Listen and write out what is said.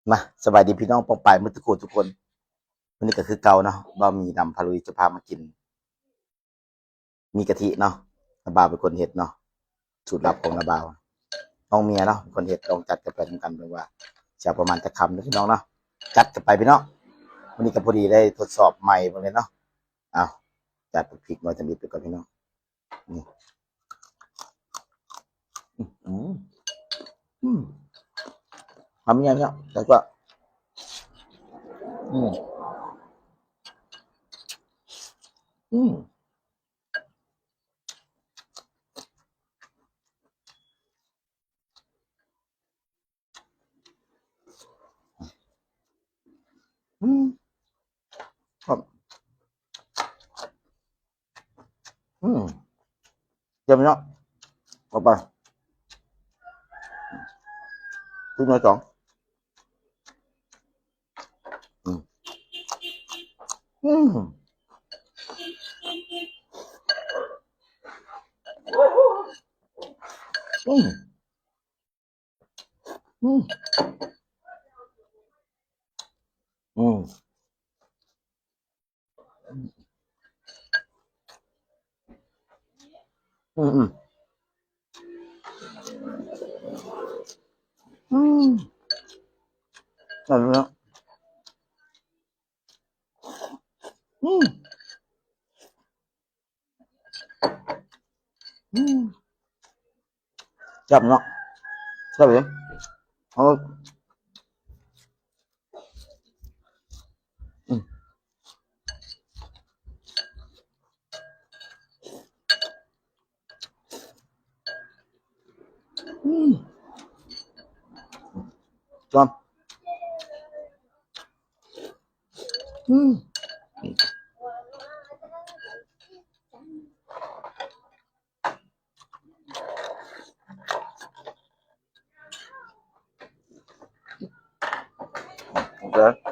ມາ ສະບາຍດີພີ່ນ້ອງປ້ອງປາຍໝົດທຸກຜູ້ທຸກຄົນ. ມື້ນີ້ກໍຄືເກົ່າເນາະ ບ່າວໝີນຳພາລຸຍຈະພາມາກິນໝີ່ກະທິເນາະ. ນ້າບ່າວເປັນຄົນເຮັດເນາະ ສູດລັບຂອງນ້າບ່າວ ນ້ອງເມຍເນາະເປັນຄົນເຮັດ. ລອງຈັດກັນໄປນຳກັນເບິ່ງວ່າຊິເອົາປະມານຈັກຄຳເດີພີ່ນ້ອງເນາະ. ຈັດກັນໄປພີ່ນ້ອງ. ມື້ນີ້ກໍພໍດີໄດ້ທົດສອບໃໝ່ເບິ່ງເລີຍເນາະ. ເອົາ ຈັດພລິກໜ້ອຍທຳອິດໄປກ່ອນພີ່ນ້ອງ. ອືມ ອືມ ອືມ ຄຳໃຫຍ່ເນາະ ແຕ່ວ່າ ອືມ ອືມ ອືມ ຄັບ ອືມ ເຈັບເນາະ ເອົາໄປ ກິນໜ້ອຍສອງ ອືມ ອືມ ອືມ ອືມ ອືມ ອືມ ອືມ ອືມ ນັ້ນແຫຼະ ອືມ ອືມ ແຊບເນາະ ແຊບເດ ເອົາ ອືມ ອືມ ຈອມ ອືມ ໂອເຄ